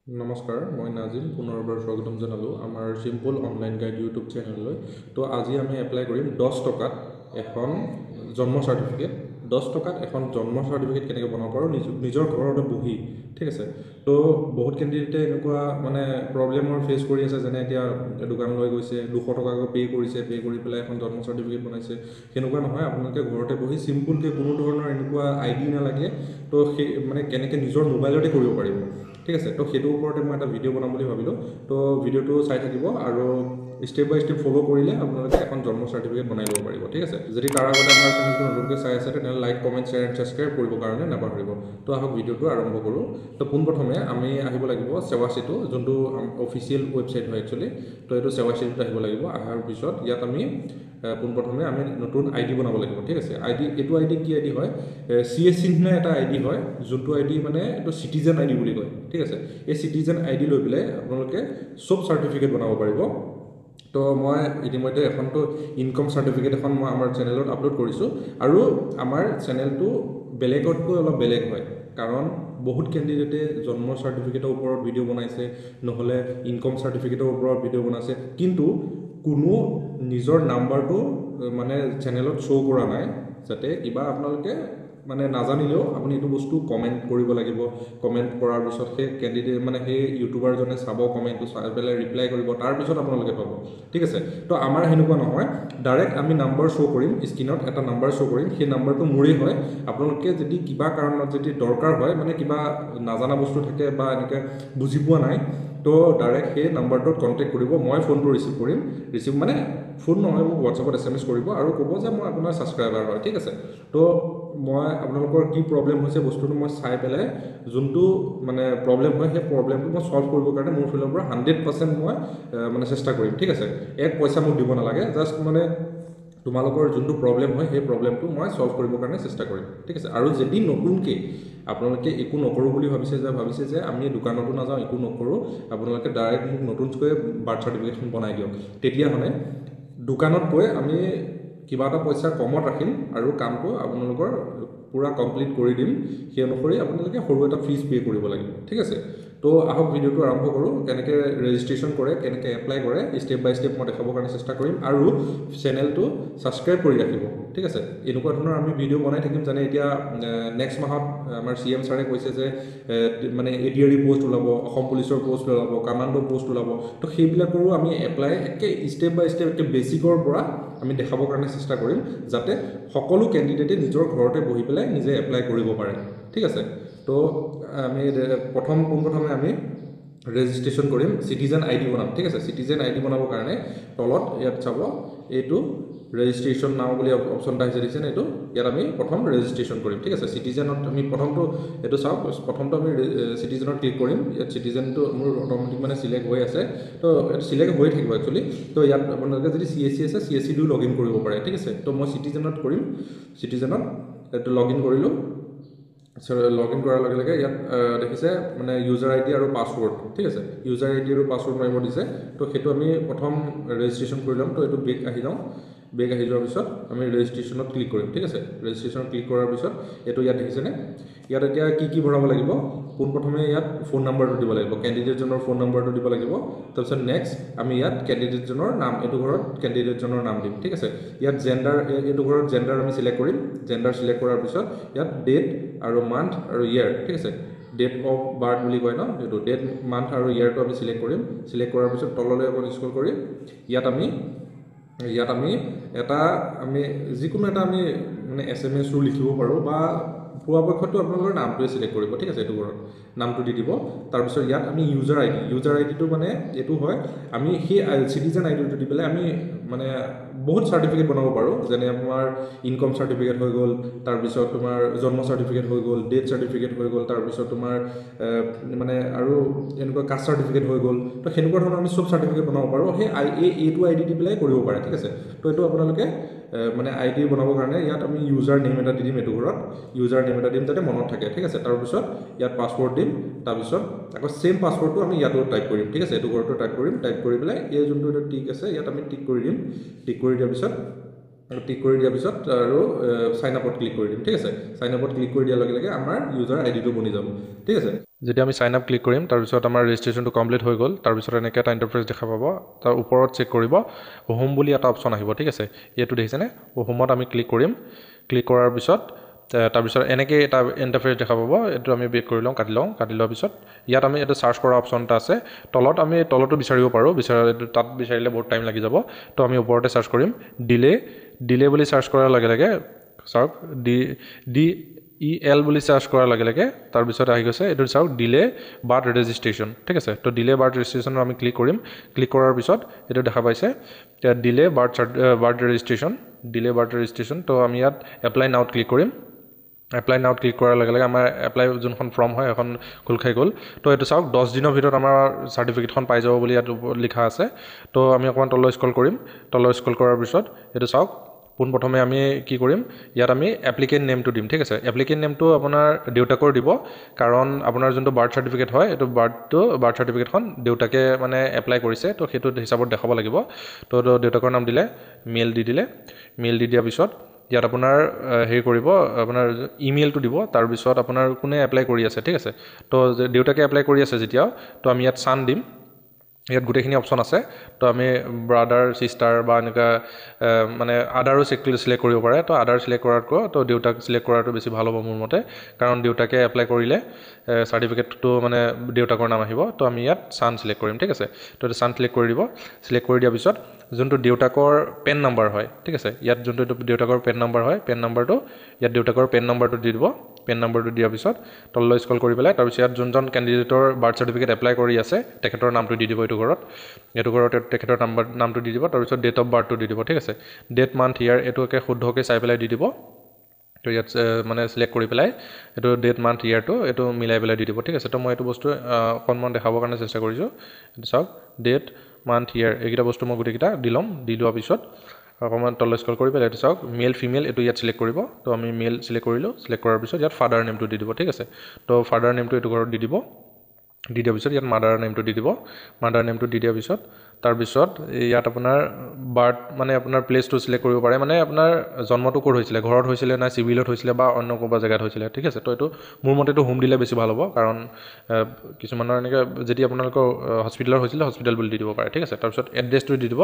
নমস্কাৰ, মই নাজিম পুনৰবাৰ স্বাগতম জনালোঁ আমাৰ চিম্পল অনলাইন গাইড ইউটিউব চেনেললৈ। তো আজি আমি এপ্লাই কৰিম 10 টকাত এখন জন্ম চাৰ্টিফিকেট। 10 টকাত এখন জন্ম চাৰ্টিফিকেট কেনেকৈ বনাব পাৰোঁ নিজৰ ঘৰতে বহি, ঠিক আছে? তো বহুত কেণ্ডিডেটে এনেকুৱা মানে প্ৰব্লেমৰ ফেচ কৰি আছে, যেনে এতিয়া দোকানলৈ গৈছে, 200 টকাকৈ পে' কৰিছে, পে' কৰি পেলাই এখন জন্ম চাৰ্টিফিকেট বনাইছে। সেনেকুৱা নহয়, আপোনালোকে ঘৰতে বহি চিম্পুলকৈ, কোনো ধৰণৰ এনেকুৱা আই ডি নালাগে, তো সেই মানে কেনেকৈ নিজৰ মোবাইলতে কৰিব পাৰিব, ঠিক আছে? তো সেইটোৰ ওপৰতে মই এটা ভিডিঅ' বনাম বুলি ভাবিলোঁ। তো ভিডিঅ'টো চাই থাকিব আৰু ষ্টেপ বাই ষ্টেপ ফ'ল' কৰিলে আপোনালোকে এখন জন্ম চাৰ্টিফিকেট বনাই ল'ব পাৰিব, ঠিক আছে? যদি তাৰ আগতে আমাৰ চেনেলটো নতুনকৈ চাই আছে, তেনেহ'লে like, comment, share and subscribe কৰিবৰ কাৰণে নাপাহৰিব। তো আহক, ভিডিঅ'টো আৰম্ভ কৰোঁ। তো পোনপ্ৰথমে আমি আহিব লাগিব সেৱা সেতু, যোনটো অফিচিয়েল ৱেবছাইট হয় একচুৱেলি। তো এইটো সেৱা সেতুত আহিব লাগিব। অহাৰ পিছত ইয়াত আমি পোনপ্ৰথমে আমি নতুন আই ডি বনাব লাগিব, ঠিক আছে? আই ডি, এইটো আই ডি কি আই ডি হয়? চি এছ চি নিচিনা এটা আই ডি হয়, যোনটো আই ডি মানে এইটো চিটিজেন আই ডি বুলি কয়, ঠিক আছে? এই চিটিজেন আই ডি লৈ পেলাই আপোনালোকে চব চাৰ্টিফিকেট বনাব পাৰিব। তো মই ইতিমধ্যে এখনতো ইনকম চাৰ্টিফিকেট এখন মই আমাৰ চেনেলত আপলোড কৰিছোঁ। আৰু আমাৰ চেনেলটো বেলেগতকৈ অলপ বেলেগ হয়, কাৰণ বহুত কেণ্ডিডেটে জন্ম চাৰ্টিফিকেটৰ ওপৰত ভিডিঅ' বনাইছে, নহ'লে ইনকম চাৰ্টিফিকেটৰ ওপৰত ভিডিঅ' বনাইছে, কিন্তু কোনো নিজৰ নাম্বাৰটো মানে চেনেলত শ্ব' কৰা নাই, যাতে কিবা আপোনালোকে মানে নাজানিলেও আপুনি এইটো বস্তু কমেণ্ট কৰিব লাগিব। কমেণ্ট কৰাৰ পিছত সেই কেণ্ডিডেট মানে সেই ইউটিউবাৰজনে চাব, কমেণ্টটো চাই পেলাই ৰিপ্লাই কৰিব, তাৰপিছত আপোনালোকে পাব, ঠিক আছে? তো আমাৰ সেনেকুৱা নহয়। ডাইৰেক্ট আমি নাম্বাৰ শ্ব' কৰিম, স্ক্ৰীণত এটা নাম্বাৰ শ্ব' কৰিম। সেই নাম্বাৰটো মোৰেই হয়। আপোনালোকে যদি কিবা কাৰণত যদি দৰকাৰ হয়, মানে কিবা নাজানা বস্তু থাকে বা এনেকৈ বুজি পোৱা নাই, তো ডাইৰেক্ট সেই নাম্বাৰটোত কণ্টেক্ট কৰিব। মই ফোনটো ৰিচিভ কৰিম। ৰিচিভ মানে ফোন নহয়, মোক হোৱাটছএপত এছএমএছ কৰিব আৰু ক'ব যে মই আপোনাৰ ছাবস্ক্ৰাইবাৰ হয়, ঠিক আছে? তো মই আপোনালোকৰ কি প্ৰব্লেম হৈছে বস্তুটো মই চাই পেলাই, যোনটো মানে প্ৰব্লেম হয়, সেই প্ৰব্লেমটো মই ছল্ভ কৰিবৰ কাৰণে মোৰ ফালৰ পৰা 100% মই মানে চেষ্টা কৰিম, ঠিক আছে? এক পইচা মোক দিব নালাগে, জাষ্ট মানে তোমালোকৰ যোনটো প্ৰব্লেম হয়, সেই প্ৰব্লেমটো মই ছল্ভ কৰিবৰ কাৰণে চেষ্টা কৰিম, ঠিক আছে? আৰু যদি নতুনকৈ আপোনালোকে একো নকৰোঁ বুলি ভাবিছে, যে ভাবিছে যে আমি দোকানতো নাযাওঁ, একো নকৰোঁ, আপোনালোকে ডাইৰেক্ট মোক নতুনকৈ বাৰ্থ চাৰ্টিফিকেটখন বনাই দিয়ক, তেতিয়াহ'লে দোকানত গৈ আমি কিবা এটা পইচা কমত ৰাখিম আৰু কামটো আপোনালোকৰ পূৰা কমপ্লিট কৰি দিম। সেই অনুসৰি আপোনালোকে সৰু এটা ফিজ পে' কৰিব লাগিব, ঠিক আছে? তো আহক, ভিডিঅ'টো আৰম্ভ কৰোঁ। কেনেকৈ ৰেজিষ্ট্ৰেশ্যন কৰে, কেনেকৈ এপ্লাই কৰে, ষ্টেপ বাই ষ্টেপ মই দেখাবৰ কাৰণে চেষ্টা কৰিম। আৰু চেনেলটো ছাবস্ক্ৰাইব কৰি ৰাখিব, ঠিক আছে? এনেকুৱা ধৰণৰ আমি ভিডিঅ' বনাই থাকিম। যেনে এতিয়া নেক্সট মাহত আমাৰ চি এম ছাৰে কৈছে যে মানে A D R E post ওলাব, অসম পুলিচৰ পষ্ট ওলাব, কামাণ্ডো পষ্ট ওলাব। তো সেইবিলাকৰো আমি এপ্লাই একে ষ্টেপ বাই ষ্টেপ, একে বেচিকৰ পৰা আমি দেখাবৰ কাৰণে চেষ্টা কৰিম, যাতে সকলো কেণ্ডিডেটে নিজৰ ঘৰতে বহি পেলাই নিজে এপ্লাই কৰিব পাৰে, ঠিক আছে? তো আমি পোনপ্ৰথমে আমি ৰেজিষ্ট্ৰেশ্যন কৰিম, চিটিজেন আই ডি বনাম, ঠিক আছে? চিটিজেন আই ডি বনাবৰ কাৰণে তলত ইয়াত চাব, এইটো ৰেজিষ্ট্ৰেশ্যন নাও বুলি অপশ্যন এটা আহিছে, দেখিছেনে এইটো? ইয়াত আমি প্ৰথম ৰেজিষ্ট্ৰেশ্যন কৰিম, ঠিক আছে? চিটিজেনত আমি প্ৰথমটো এইটো চাওক, প্ৰথমটো আমি চিটিজেনত ক্লিক কৰিম। ইয়াত চিটিজেনটো মোৰ অট'মেটিক মানে চিলেক্ট হৈ আছে, তো এইটো চিলেক্ট হৈ থাকিব একচুৱেলি। তো ইয়াত আপোনালোকে যদি চি এছ চি আছে, চি এছ চি দিও লগ ইন কৰিব পাৰে, ঠিক আছে? তো মই চিটিজেনত কৰিম। চিটিজেনত এইটো লগ ইন কৰিলোঁ। লগ ইন কৰাৰ লগে লগে ইয়াত দেখিছে মানে ইউজাৰ আই ডি আৰু পাছৱৰ্ড, ঠিক আছে? ইউজাৰ আই ডি আৰু পাছৱৰ্ড মাৰিব দিছে। তো সেইটো আমি প্ৰথম ৰেজিষ্ট্ৰেশ্যন কৰি ল'ম। তো এইটো বেক আহি যাওঁ। বেক আহি যোৱাৰ পিছত আমি ৰেজিষ্ট্ৰেশ্যনত ক্লিক কৰিম, ঠিক আছে? ৰেজিষ্ট্ৰেশ্যনত ক্লিক কৰাৰ পিছত এইটো ইয়াত দেখিছেনে? ইয়াত এতিয়া কি কি ভৰাব লাগিব? পোনপ্ৰথমে ইয়াত ফোন নাম্বাৰটো দিব লাগিব, কেণ্ডিডেটজনৰ ফোন নাম্বাৰটো দিব লাগিব। তাৰপিছত নেক্সট আমি ইয়াত কেণ্ডিডেটজনৰ নাম, এইটো ঘৰত কেণ্ডিডেটজনৰ নাম দিম, ঠিক আছে? ইয়াত জেণ্ডাৰ, এইটো ঘৰত জেণ্ডাৰ আমি চিলেক্ট কৰিম। জেণ্ডাৰ চিলেক্ট কৰাৰ পিছত ইয়াত ডেট আৰু মান্থ আৰু ইয়েৰ, ঠিক আছে? ডেট অফ বাৰ্থ বুলি কয় ন এইটো, ডেট, মান্থ আৰু ইয়েৰটো আমি চিলেক্ট কৰিম। চিলেক্ট কৰাৰ পিছত তললৈ অকণ স্ক্ৰল কৰি ইয়াত আমি এটা আমি যিকোনো এটা আমি মানে এছ এম এছো লিখিব পাৰোঁ বা পৰাপক্ষতো আপোনালোকৰ নামটোৱে চিলেক্ট কৰিব, ঠিক আছে? এইটো ঘৰত নামটো দি দিব। তাৰপিছত ইয়াত আমি ইউজাৰ আই ডি, ইউজাৰ আই ডিটো মানে এইটো হয়, আমি সেই চিটিজেন আই ডিটো দি পেলাই আমি মানে বহুত চাৰ্টিফিকেট বনাব পাৰোঁ। যেনে আপোনাৰ ইনকম চাৰ্টিফিকেট হৈ গ'ল, তাৰপিছত তোমাৰ জন্ম চাৰ্টিফিকেট হৈ গ'ল, ডেথ চাৰ্টিফিকেট হৈ গ'ল, তাৰপিছত তোমাৰ মানে আৰু এনেকুৱা কাষ্ট চাৰ্টিফিকেট হৈ গ'ল। তো সেনেকুৱা ধৰণৰ আমি চব চাৰ্টিফিকেট বনাব পাৰোঁ। সেই আই এই এইটো আই ডি দি পেলাই কৰিব পাৰে, ঠিক আছে? তো এইটো আপোনালোকে মানে আই ডি বনাবৰ কাৰণে ইয়াত আমি ইউজাৰ নেম এটা দি দিম। এইটো ঘৰত ইউজাৰ নেম এটা দিম, যাতে মনত থাকে, ঠিক আছে? তাৰপিছত ইয়াত পাছৱৰ্ড দিম। তাৰপিছত আকৌ ছেইম পাছৱৰ্ডটো আমি ইয়াতো টাইপ কৰিম, ঠিক আছে? এইটো ঘৰতো টাইপ কৰিম। টাইপ কৰি পেলাই এই যোনটো এইটো টিক আছে, ইয়াত আমি টিক কৰি দিম। টিক কৰি দিয়াৰ পিছত আৰু চাইন আপত ক্লিক কৰি দিম, ঠিক আছে? চাইন আপত ক্লিক কৰি দিয়াৰ লগে লগে আমাৰ ইউজাৰ আই ডিটো বনি যাব, ঠিক আছে? যেতিয়া আমি চাইন আপ ক্লিক কৰিম, তাৰপিছত আমাৰ ৰেজিষ্ট্ৰেশ্যনটো কমপ্লিট হৈ গ'ল। তাৰপিছত এনেকৈ এটা ইণ্টাৰফেচ দেখা পাব। তাৰ ওপৰত চেক কৰিব, হোম বুলি এটা অপশ্যন আহিব, ঠিক আছে? এইটো দেখিছেনে? হোমত আমি ক্লিক কৰিম। ক্লিক কৰাৰ পিছত তাৰপিছত এনেকৈ এটা ইণ্টাৰফেচ দেখা পাব। এইটো আমি বেক কৰি লওঁ, কাটি লওঁ। কাটি লোৱাৰ পিছত ইয়াত আমি এইটো চাৰ্চ কৰা অপশ্যন এটা আছে তলত, আমি তলতো বিচাৰিব পাৰোঁ। বিচাৰ তাত বিচাৰিলে বহুত টাইম লাগি যাব, তো আমি ওপৰতে চাৰ্চ কৰিম ডিলে। ডিলে বুলি চাৰ্চ কৰাৰ লগে লগে চাওক, ডি ডি ই এল বুলি চাৰ্চ কৰাৰ লগে লগে তাৰপিছত আহি গৈছে এইটো চাওক, ডিলে বাৰ্থ ৰেজিষ্ট্ৰেশ্যন, ঠিক আছে? তো ডিলে বাৰ্থ ৰেজিষ্ট্ৰেশ্যনত আমি ক্লিক কৰিম। ক্লিক কৰাৰ পিছত এইটো দেখা পাইছে delay birth registration, delay birth registration. তো আমি ইয়াত এপ্লাই নাওত ক্লিক কৰিম। এপ্লাই নাওত ক্লিক কৰাৰ লগে লগে আমাৰ এপ্লাই যোনখন ফৰ্ম হয়, সেইখন খোল খাই গ'ল। তো এইটো চাওক, 10 দিনৰ ভিতৰত আমাৰ চাৰ্টিফিকেটখন পাই যাব বুলি ইয়াত লিখা আছে। তো আমি অকণমান তললৈ স্ক্ৰল কৰিম। তললৈ স্ক্ৰল কৰাৰ পিছত এইটো চাওক, পোনপ্ৰথমে আমি কি কৰিম? ইয়াত আমি এপ্লিকেণ্ট নেমটো দিম, ঠিক আছে? এপ্লিকেণ্ট নেমটো আপোনাৰ দেউতাকৰ দিব, কাৰণ আপোনাৰ যোনটো বাৰ্থ চাৰ্টিফিকেট হয়, এইটো বাৰ্থ চাৰ্টিফিকেটখন দেউতাকে মানে এপ্লাই কৰিছে, তো সেইটো হিচাপত দেখাব লাগিব। তো দেউতাকৰ নাম দিলে, মেল দি দিলে। মেল দি দিয়াৰ পিছত ইয়াত আপোনাৰ হেৰি কৰিব, আপোনাৰ ইমেইলটো দিব। তাৰপিছত আপোনাৰ কোনে এপ্লাই কৰি আছে, ঠিক আছে? তো দেউতাকে এপ্লাই কৰি আছে যেতিয়া, তো আমি ইয়াত চান দিম। ইয়াত গোটেইখিনি অপশ্যন আছে। তো আমি ব্ৰাদাৰ, ছিষ্টাৰ বা এনেকুৱা মানে আদাৰো চিলেক্ট কৰিব পাৰে। তো আদাৰ চিলেক্ট কৰাতকৈ তো দেউতাক চিলেক্ট কৰাটো বেছি ভাল হ'ব মোৰ মতে, কাৰণ দেউতাকে এপ্লাই কৰিলে চাৰ্টিফিকেটটো মানে দেউতাকৰ নাম আহিব। তো আমি ইয়াত চান চিলেক্ট কৰিম, ঠিক আছে? তো এইটো চান চিলেক্ট কৰি দিব। চিলেক্ট কৰি দিয়াৰ পিছত যোনটো দেউতাকৰ পেন নাম্বাৰ হয়, ঠিক আছে, ইয়াত যোনটো এইটো দেউতাকৰ পেন নাম্বাৰ হয়, পেন নাম্বাৰটো ইয়াত দেউতাকৰ পেন নাম্বাৰটো দি দিব। পেন নাম্বাৰটো দিয়াৰ পিছত তললৈ স্ক্ৰল কৰি পেলাই তাৰপিছত ইয়াত যোনজন কেণ্ডিডেটৰ বাৰ্থ চাৰ্টিফিকেট এপ্লাই কৰি আছে, তেখেতৰ নামটো দি দিব। এইটো ঘৰত তেখেতৰ নামটো দি দিব। তাৰপিছত ডেট অফ বাৰ্থটো দি দিব, ঠিক আছে? ডেট, মান্থ, ইয়াৰ এইটো একে শুদ্ধকৈ চাই পেলাই দি দিব। তো ইয়াত মানে চিলেক্ট কৰি পেলাই এইটো ডেট, মান্থ, ইয়াৰটো এইটো মিলাই পেলাই দি দিব, ঠিক আছে? তো মই এইটো বস্তু অকণমান দেখাবৰ কাৰণে চেষ্টা কৰিছোঁ। এইটো চাওক, ডেট, মান্থ, ইয়াৰ এইকেইটা বস্তু মই গোটেইকেইটা দি ল'ম। দি লোৱাৰ পিছত অকণমান তললৈ স্ক্ৰল কৰি পেলাই এইটো চাওক, মেল, ফিমেল এইটো ইয়াত চিলেক্ট কৰিব। তো আমি মেল চিলেক্ট কৰিলোঁ। চিলেক্ট কৰাৰ পিছত ইয়াত ফাদাৰ নেমটো দি দিব, ঠিক আছে? তো ফাদাৰ নেমটো এইটো ঘৰত দি দিব। দি দিয়াৰ পিছত ইয়াত মাদাৰ নেমটো দি দিব। মাদাৰ নেমটো দি দিয়াৰ পিছত তাৰপিছত ইয়াত আপোনাৰ বাৰ্থ মানে আপোনাৰ প্লেচটো চিলেক্ট কৰিব পাৰে, মানে আপোনাৰ জন্মটো ক'ত হৈছিলে, ঘৰত হৈছিলে নাই চিভিলত হৈছিলে বা অন্য ক'ৰবাত জেগাত হৈছিলে, ঠিক আছে? তো এইটো মোৰ মতেতো হোম দিলে বেছি ভাল হ'ব, কাৰণ কিছুমানৰ এনেকৈ যদি আপোনালোকৰ হস্পিটেলত হৈছিলে, হস্পিটেল বুলি দি দিব পাৰে, ঠিক আছে? তাৰপিছত এড্ৰেছটো দি দিব।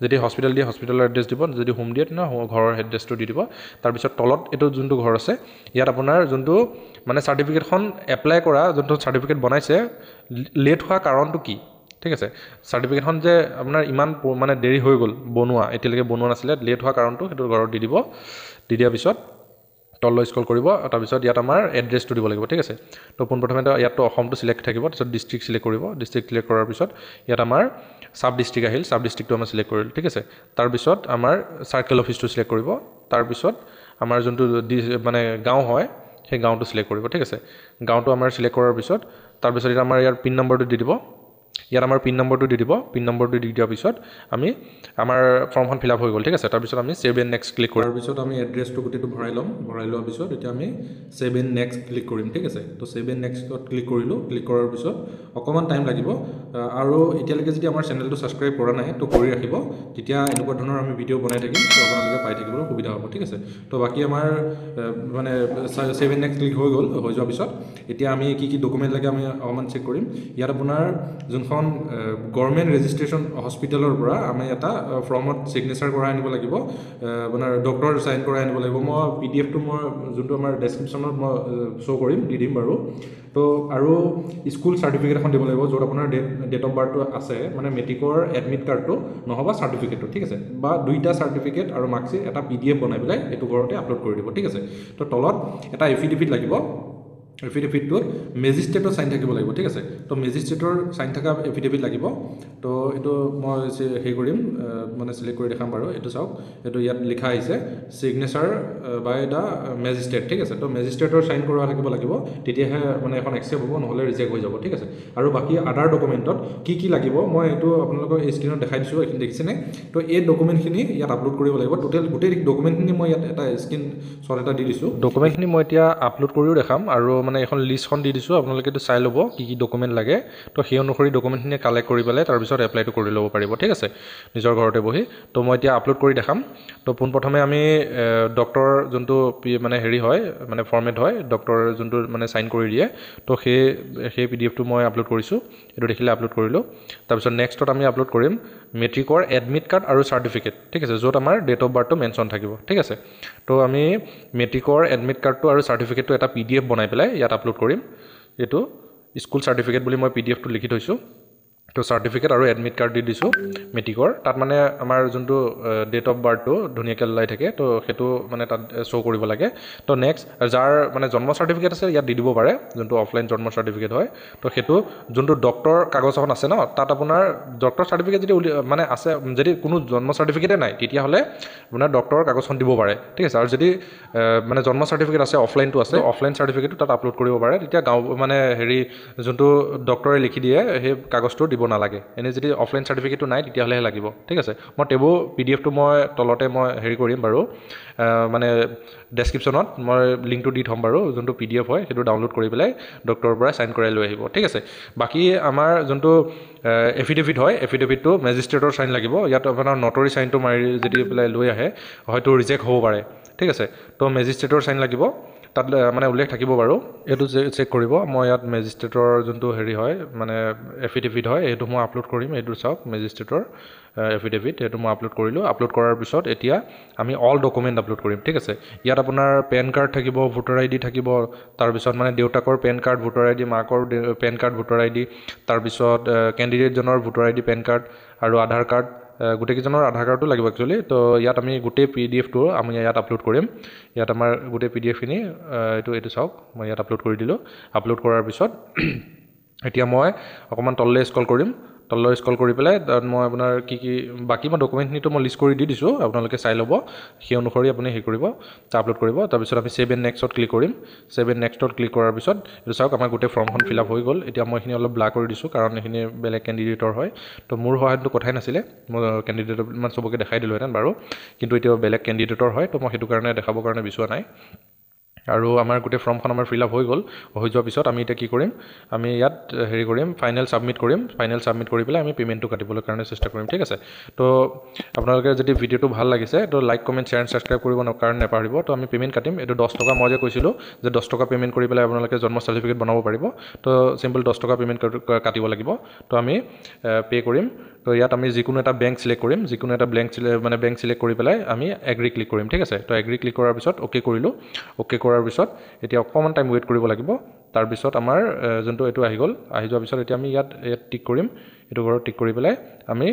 যদি হস্পিটেল দিয়ে, হস্পিটেলৰ এড্ৰেছ দিব। যদি হোম দিয়ে, তেনেহ'লে ঘৰৰ এড্ৰেছটো দি দিব। তাৰপিছত তলত এইটো যোনটো ঘৰ আছে, ইয়াত আপোনাৰ যোনটো মানে চাৰ্টিফিকেটখন এপ্লাই কৰা, যোনটো চাৰ্টিফিকেট বনাইছে, লেট হোৱা কাৰণটো কি, ঠিক আছে? চাৰ্টিফিকেটখন যে আপোনাৰ ইমান মানে দেৰি হৈ গ'ল বনোৱা, এতিয়ালৈকে বনোৱা নাছিলে, লেট হোৱা কাৰণটো সেইটো ঘৰত দি দিব। দি দিয়াৰ পিছত তললৈ স্ক্ৰল কৰিব। তাৰপিছত ইয়াত আমাৰ এড্ৰেছটো দিব লাগিব, ঠিক আছে? তো পোনপ্ৰথমে ইয়াততো অসমটো চিলেক্ট থাকিব। তাৰপিছত ডিষ্ট্ৰিক্ট চিলেক্ট কৰিব। ডিষ্ট্ৰিক্ট চিলেক্ট কৰাৰ পিছত ইয়াত আমাৰ চাব ডিষ্ট্ৰিক্ট আহিল, চাব ডিষ্ট্ৰিক্টটো আমাৰ চিলেক্ট কৰিলোঁ, ঠিক আছে? তাৰপিছত আমাৰ চাৰ্কেল অফিচটো চিলেক্ট কৰিব। তাৰপিছত আমাৰ যোনটো মানে গাঁও হয়, সেই গাঁওটো চিলেক্ট কৰিব, ঠিক আছে? গাঁওটো আমাৰ চিলেক্ট কৰাৰ পিছত তাৰপিছত এতিয়া আমাৰ ইয়াৰ পিন নম্বৰটো দি দিব। ইয়াত আমাৰ পিন নম্বৰটো দি দিব। পিন নম্বৰটো দি দিয়াৰ পিছত আমি আমাৰ ফৰ্মখন ফিল আপ হৈ গ'ল, ঠিক আছে? তাৰপিছত আমি ছেভ এণ্ড নেক্সট ক্লিক কৰাৰ পিছত আমি এড্ৰেছটো গোটেইটো ভৰাই ল'ম। ভৰাই লোৱাৰ পিছত এতিয়া আমি ছেভ এণ্ড নেক্সট ক্লিক কৰিম, ঠিক আছে? তো ছেভ এণ্ড নেক্সটত ক্লিক কৰিলোঁ। ক্লিক কৰাৰ পিছত অকণমান টাইম লাগিব। আৰু এতিয়ালৈকে যদি আমাৰ চেনেলটো ছাবস্ক্ৰাইব কৰা নাই, তো কৰি ৰাখিব, তেতিয়া এনেকুৱা ধৰণৰ আমি ভিডিঅ' বনাই থাকিম, তো আপোনালোকে পাই থাকিবলৈ সুবিধা হ'ব, ঠিক আছে? তো বাকী আমাৰ মানে ছেভ এণ্ড নেক্সট ক্লিক হৈ গ'ল। হৈ যোৱাৰ পিছত এতিয়া আমি কি কি ডকুমেণ্ট লাগে আমি অকণমান চেক কৰিম। ইয়াত আপোনাৰ যোনখন গভৰ্ণমেণ্ট ৰেজিষ্ট্ৰেশ্যন হস্পিটেলৰ পৰা আমি এটা ফৰ্মত ছিগনেচাৰ কৰাই আনিব লাগিব, আপোনাৰ ডক্টৰ চাইন কৰাই আনিব লাগিব। মই পিডিএফটো মই যোনটো আমাৰ ডেছক্ৰিপশ্যনত মই শ্ব' কৰিম, দি দিম বাৰু। তো আৰু স্কুল চাৰ্টিফিকেট এখন দিব লাগিব, য'ত আপোনাৰ ডেট অফ বাৰ্থটো আছে, মানে মেট্ৰিকৰ এডমিট কাৰ্ডটো নহ'বা চাৰ্টিফিকেটটো, ঠিক আছে? বা দুইটা চাৰ্টিফিকেট আৰু মাৰ্কশ্বিট এটা পিডিএফ বনাই পেলাই এইটো ঘৰতে আপলোড কৰি দিব, ঠিক আছে? তো তলত এটা এফিডেভিট লাগিব। এফিডেভিটটোত মেজিষ্ট্ৰেটৰ চাইন থাকিব লাগিব, ঠিক আছে? তো মেজিষ্ট্ৰেটৰ চাইন থকা এফিডেভিট লাগিব। তো এইটো মই হেৰি কৰিম, মানে চিলেক্ট কৰি দেখাম বাৰু। এইটো চাওক, এইটো ইয়াত লিখা আহিছে ছিগনেচাৰ বাই the magistrate, ঠিক আছে? তো মেজিষ্ট্ৰেটৰ চাইন কৰোৱা থাকিব লাগিব, তেতিয়াহে মানে এখন একচেপ্ট হ'ব, নহ'লে ৰিজেক্ট হৈ যাব, ঠিক আছে? আৰু বাকী আদাৰ ডকুমেণ্টত কি কি লাগিব, মই এইটো আপোনালোকৰ এই স্ক্ৰীণত দেখাই দিছোঁ। এইখিনি দেখিছেনে? তো এই ডকুমেণ্টখিনি ইয়াত আপলোড কৰিব লাগিব। টোটেল গোটেই ডকুমেণ্টখিনি মই ইয়াত এটা স্ক্ৰীণ শ্বট এটা দি দিছোঁ। ডকুমেণ্টখিনি মই এতিয়া আপলোড কৰিও দেখাম আৰু মানে এখন লিষ্টখন দি দিছোঁ, আপোনালোকে এইটো চাই ল'ব কি কি ডকুমেণ্ট লাগে। তো সেই অনুসৰি ডকুমেণ্টখিনি কালেক্ট কৰি পেলাই তাৰপিছত এপ্লাইটো কৰি ল'ব পাৰিব, ঠিক আছে, নিজৰ ঘৰতে বহি। তো মই এতিয়া আপলোড কৰি দেখাম। তো পোনপ্ৰথমে আমি ডক্টৰ যোনটো মানে হেৰি হয়, মানে ফৰ্মেট হয়, ডক্টৰ যোনটো মানে চাইন কৰি দিয়ে, তো সেই পিডিএফটো মই আপলোড কৰিছোঁ। এইটো দেখিলে আপলোড কৰিলোঁ। তাৰপিছত নেক্সটত আমি আপলোড কৰিম মেট্ৰিকৰ এডমিট কাৰ্ড আৰু চাৰ্টিফিকেট, ঠিক আছে, য'ত আমাৰ ডেট অফ বাৰ্থটো মেনশ্যন থাকিব, ঠিক আছে। তো আমি মেট্ৰিকৰ এডমিট কাৰ্ডটো আৰু চাৰ্টিফিকেটটো এটা পিডিএফ বনাই পেলাই ইয়াত আপলোড কৰিম। এইটো স্কুল চাৰ্টিফিকেট বুলি মই পিডিএফটো লিখি থৈছোঁ। তো চাৰ্টিফিকেট আৰু এডমিট কাৰ্ড দি দিছোঁ মেট্ৰিকৰ। তাত মানে আমাৰ যোনটো ডেট অফ বাৰ্থটো ধুনীয়াকৈ ওলাই থাকে, তো সেইটো মানে তাত শ্ব' কৰিব লাগে। তো নেক্সট যাৰ মানে জন্ম চাৰ্টিফিকেট আছে ইয়াত দি দিব পাৰে, যোনটো অফলাইন জন্ম চাৰ্টিফিকেট হয়। তো সেইটো যোনটো ডক্টৰ কাগজ এখন আছে ন, তাত আপোনাৰ ডক্টৰ চাৰ্টিফিকেট যদি মানে আছে, যদি কোনো জন্ম চাৰ্টিফিকেটে নাই তেতিয়াহ'লে আপোনাৰ ডক্টৰৰ কাগজখন দিব পাৰে, ঠিক আছে। আৰু যদি মানে জন্ম চাৰ্টিফিকেট আছে, অফলাইনটো আছে, অফলাইন চাৰ্টিফিকেটটো তাত আপলোড কৰিব পাৰে। তেতিয়া গাঁও মানে হেৰি যোনটো ডক্টৰে লিখি দিয়ে সেই কাগজটো দিব নালাগে। এনেই যদি অফলাইন চাৰ্টিফিকেটটো নাই তেতিয়াহ'লেহে লাগিব, ঠিক আছে। মই টেবু পিডিএফটো মই তলতে মই হেৰি কৰিম বাৰু, মানে ডেছক্ৰিপশ্যনত মই লিংকটো দি থ'ম বাৰু, যোনটো পিডিএফ হয় সেইটো ডাউনলোড কৰি পেলাই ডক্টৰৰ পৰা চাইন কৰাই লৈ আহিব, ঠিক আছে। বাকী আমাৰ যোনটো এফিডেভিট হয়, এফিডেভিটটো মেজিষ্ট্ৰেটৰ চাইন লাগিব। ইয়াত আপোনাৰ নটৰী চাইনটো মাৰি যদি পেলাই লৈ আহে হয়তো ৰিজেক্ট হ'ব পাৰে, ঠিক আছে। তো মেজিষ্ট্ৰেটৰ চাইন লাগিব, তাত মানে উল্লেখ থাকিব বাৰু, এইটো চেক কৰিব। মই ইয়াত মেজিষ্ট্ৰেটৰ যোনটো হেৰি হয় মানে এফিডেভিট হয় সেইটো মই আপলোড কৰিম। এইটো চাওক মেজিষ্ট্ৰেটৰ এফিডেভিট, সেইটো মই আপলোড কৰিলোঁ। আপলোড কৰাৰ পিছত এতিয়া আমি অল ডকুমেণ্ট আপলোড কৰিম, ঠিক আছে। ইয়াত আপোনাৰ পেন কাৰ্ড থাকিব, ভোটাৰ আই ডি থাকিব, তাৰপিছত মানে দেউতাকৰ PAN card, voter I D, মাকৰ PAN card, voter I D, তাৰপিছত কেণ্ডিডেটজনৰ voter I D, PAN card আৰু আধাৰ কাৰ্ড, গোটেইকেইজনৰ আধাৰ কাৰ্ডো লাগিব একচুৱেলি। তো ইয়াত আমি গোটেই পিডিএফটো আমি ইয়াত আপলোড কৰিম। ইয়াত আমাৰ গোটেই পিডিএফখিনি এইটো চাওক, মই ইয়াত আপলোড কৰি দিলোঁ। আপলোড কৰাৰ পিছত এতিয়া মই অকণমান তললৈ স্ক্ৰল কৰিম। তললৈ স্ক্ৰল কৰি পেলাই তাত মই আপোনাৰ কি কি বাকী মই ডকুমেণ্টখিনিতো মই লিষ্ট কৰি দি দিছোঁ, আপোনালোকে চাই ল'ব, সেই অনুসৰি আপুনি হেৰি কৰিব, আপলোড কৰিব। তাৰপিছত আমি ছেভ এণ্ড নেক্সটত ক্লিক কৰিম। ছেভ এণ্ড নেক্সটত ক্লিক কৰাৰ পিছত এইটো চাওক আমাৰ গোটেই ফৰ্মখন ফিল আপ হৈ গ'ল। এতিয়া মই এইখিনি অলপ ব্লাৰ কৰি দিছোঁ, কাৰণ এইখিনি বেলেগ কেণ্ডিডেটৰ হয়, তো মোৰ সহায়ততো কথাই নাছিলে, মই কেণ্ডিডেটৰ ইমান চবকে দেখাই দিলোঁহেঁতেন বাৰু, কিন্তু এতিয়া বেলেগ কেণ্ডিডেটৰ হয়, তো মই সেইটো কাৰণে দেখাবৰ কাৰণে বিচৰা নাই। আৰু আমাৰ গোটেই ফৰ্মখন আমাৰ ফিল আপ হৈ গ'ল। হৈ যোৱাৰ পিছত আমি এতিয়া কি কৰিম, আমি ইয়াত হেৰি কৰিম, ফাইনেল ছাবমিট কৰিম। ফাইনেল ছাবমিট কৰি পেলাই আমি পে'মেণ্টটো কাটিবলৈ কাৰণে চেষ্টা কৰিম, ঠিক আছে। তো আপোনালোকে যদি ভিডিঅ'টো ভাল লাগিছে তো like, comment, share and subscribe কৰিব কাৰণে নাপাহৰিব। তো আমি পে'মেণ্ট কাটিম। এইটো 10 টকা, মই যে কৈছিলোঁ যে 10 টকা পে'মেণ্ট কৰি পেলাই আপোনালোকে জন্ম চাৰ্টিফিকেট বনাব পাৰিব। তো চিম্পল 10 টকা পে'মেণ্ট কাটিব লাগিব। তো আমি পে' কৰিম। তো ইয়াত আমি যিকোনো এটা বেংক চিলেক্ট কৰিম, যিকোনো এটা মানে বেংক চিলেক্ট কৰি পেলাই আমি এগ্ৰি ক্লিক কৰিম, ঠিক আছে। তো এগ্ৰি ক্লিক কৰাৰ পিছত অ'কে কৰিলোঁ। অ'কে কৰাৰ পিছত এতিয়া অকণমান টাইম ৱেইট কৰিব লাগিব। তাৰপিছত আমাৰ যোনটো এইটো আহি গ'ল। আহি যোৱাৰ পিছত এতিয়া আমি ইয়াত টিক কৰিম। এইটো ঘৰত টিক কৰি পেলাই আমি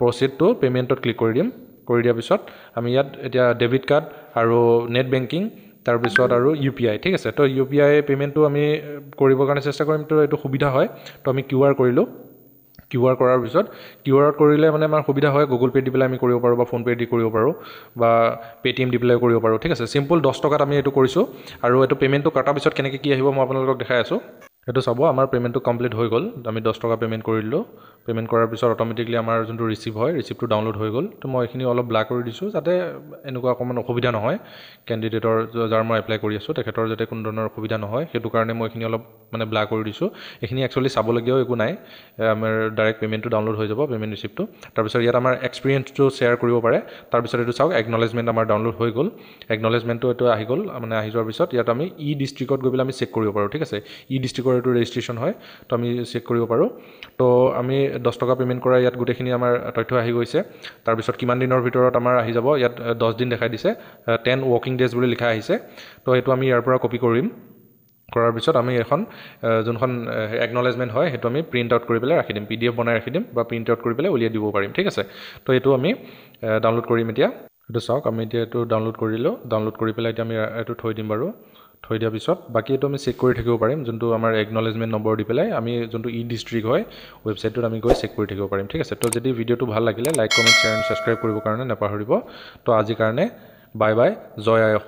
প্ৰচিড টু পে'মেণ্টত ক্লিক কৰি দিম। কৰি দিয়াৰ পিছত আমি ইয়াত এতিয়া ডেবিট কাৰ্ড আৰু নেট বেংকিং, তাৰপিছত আৰু ইউ পি আই, ঠিক আছে। তো ইউ পি আই পে'মেণ্টটো আমি কৰিবৰ কাৰণে চেষ্টা কৰিম, তো এইটো সুবিধা হয়। তো আমি কিউ আৰ কৰিলোঁ। কিউ আৰ কৰাৰ পিছত কিউ আৰত কৰিলে মানে আমাৰ সুবিধা হয়, গুগল পে' দি পেলাই আমি কৰিব পাৰোঁ, বা ফোনপে' দি কৰিব পাৰোঁ, বা পে'টিএম দি পেলাই কৰিব পাৰোঁ, ঠিক আছে। চিম্পল 10 টকাত আমি এইটো কৰিছোঁ। আৰু এইটো পে'মেণ্টটো কটাৰ পিছত কেনেকৈ কি আহিব মই আপোনালোকক দেখাই আছোঁ। সেইটো চাব, আমাৰ পে'মেণ্টটো কমপ্লিট হৈ গ'ল। আমি 10 টকা পে'মেণ্ট কৰি দিলোঁ। পে'মেণ্ট কৰাৰ পিছত অট'মেটিকলি আমাৰ যোনটো ৰিচিপ্ট হয়, ৰিচিপ্টটো ডাউনলোড হৈ গ'ল। তো মই এইখিনি অলপ ব্লাৰ কৰি দিছোঁ যাতে এনেকুৱা অকণমান অসুবিধা নহয় কেণ্ডিডেটৰ, যাৰ মই এপ্লাই কৰি আছোঁ তেখেতৰ যাতে কোনো ধৰণৰ অসুবিধা নহয়, সেইটো কাৰণে মই এইখিনি অলপ মানে ব্লাৰ কৰি দিছোঁ। এইখিনি একচুৱেলি চাবলগীয়াও একো নাই, আমাৰ ডাইৰেক্ট পে'মেণ্টটো ডাউনলোড হৈ যাব, পে'মেণ্ট ৰিচিপ্টটো। তাৰপিছত ইয়াত আমাৰ এক্সপিৰিয়েঞ্চটো শ্বেয়াৰ কৰিব পাৰে। তাৰপিছত এইটো চাওক, একনলেজমেণ্ট আমাৰ ডাউনলোড হৈ গ'ল। একনলেজমেণ্টটো এইটো আহি গ'ল। মানে আহি যোৱাৰ পিছত ইয়াত আমি ই ডিষ্ট্ৰিক্টত গৈ পেলাই আমি চেক কৰিব পাৰোঁ, ঠিক আছে। ই ডিষ্ট্ৰিক্টৰ এইটো ৰেজিষ্ট্ৰেশ্যন হয়, তো আমি চেক কৰিব পাৰোঁ। তো আমি 10 টকা পে'মেণ্ট কৰা ইয়াত গোটেইখিনি আমাৰ তথ্য আহি গৈছে। তাৰপিছত কিমান দিনৰ ভিতৰত আমাৰ আহি যাব, ইয়াত 10 দিন দেখাই দিছে, 10 ৱৰ্কিং ডেজ বুলি লিখা আহিছে। তো এইটো আমি ইয়াৰ পৰা কপি কৰিম। কৰাৰ পিছত আমি এখন যোনখন একনলেজমেণ্ট হয় সেইটো আমি প্ৰিণ্ট আউট কৰি পেলাই ৰাখি দিম, পিডিএফ বনাই ৰাখি দিম বা প্ৰিণ্ট আউট কৰি পেলাই উলিয়াই দিব পাৰিম, ঠিক আছে। তো এইটো আমি ডাউনলোড কৰিম এতিয়া। এইটো চাওক, আমি এতিয়া এইটো ডাউনলোড কৰিলোঁ। ডাউনলোড কৰি পেলাই এতিয়া আমি এইটো থৈ দিম বাৰু। থৈ দিয়াৰ পিছত বাকী এইটো আমি চেক কৰি থাকিব পাৰিম, যোনটো আমাৰ একনলেজমেণ্ট নম্বৰ দি পেলাই আমি যোনটো ই ডিষ্ট্ৰিক্ট হয় ৱেবছাইটটোত আমি গৈ চেক কৰি থাকিব পাৰিম, ঠিক আছে। তো যদি ভিডিঅ'টো ভাল লাগিলে like, comment, share and subscribe কৰিবৰ কাৰণে নাপাহৰিব। তো আজিৰ কাৰণে বাই বাই, জয় আই অসম।